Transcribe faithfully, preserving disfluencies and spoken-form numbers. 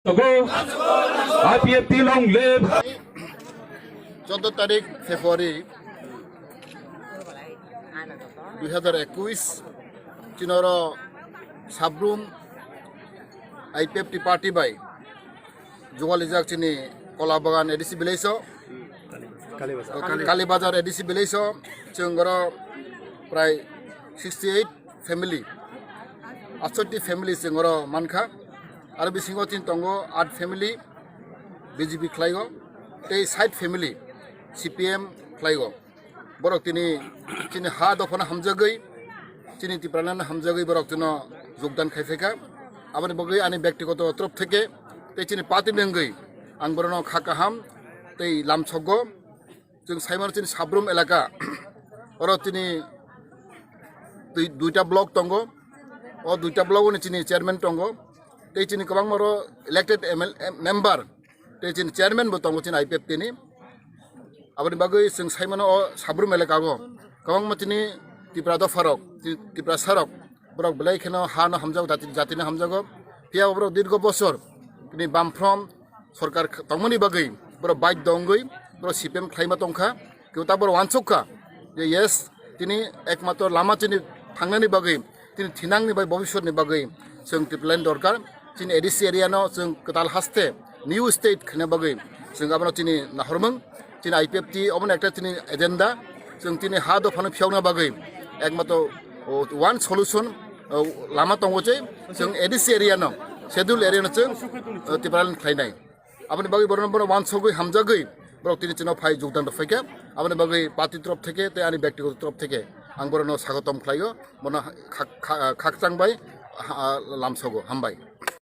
Go! I P F T long live! Chaudo tarik February dui hazar ekush, chini oro Sabrum I P F T party bai jugalijak chini Kolabagan A D C village o, Kalibazar A D C village o, chwng oro prai sixty eight family, atsoti family chwng oro mankha. Aro bisingo chini tongo aat family B J P khlaigo, tei sait family C P M khlaigo. Borok tini chini ha dophano hamjagwi, chini Tipraland hamjagwi borok tino jogdan khai phaikha. Aboni bagwi ani bektigoto torof theke tei chini party ni wngwi ang borokno kha kaham tei lamsogo. Chwng saimano chini Sabrum elaka, oro chini dui-, duita block tongo. O duita block ni chini chairman tongo. Tei chini kwbangma oro elected M L A member, tei chini chairman bo tongo chini I P F T ni. Aboni bagwi chwng saimano o Sabrum elaka o kwbangma chini Tipra dopharok, chini Tiprasarok, borok belai kheno hano hamjago, jati, jatino hamjago. Phiya borok dirgo bosor tini bamphrom sorkar k-, tongmani bagwi borok baidho wngwi borok C P M khlaima tongkha. Kebo ta borok wansuk kha je yes, tini ekmatro lama chini thangnani bagwi, tini thinangni bai bobiswtni bagwi chwng Tipraland dorkar. Chini A D C area no chwng kwtal haste new state khaina bagwi chwng abono chini nahormung. Chini I P F T obono ekta chini agenda, chwng chini ha dophano phiyokna bagwi ekmatro, o, one solution, o, lama tongo je chwng A D C area no, schedule area no chwng, o, Tipraland khlainai. Aboni bagwi borokno, borok wansugwi hamjagwi borok tini chino phai jogdan rw phaikha. Aboni bagwi party torof theke tei ani bektigoto torof theke ang borokno swagotom khlaio, bono khak-, kha-, khakchang bai, ha, lamsogo. Hambai.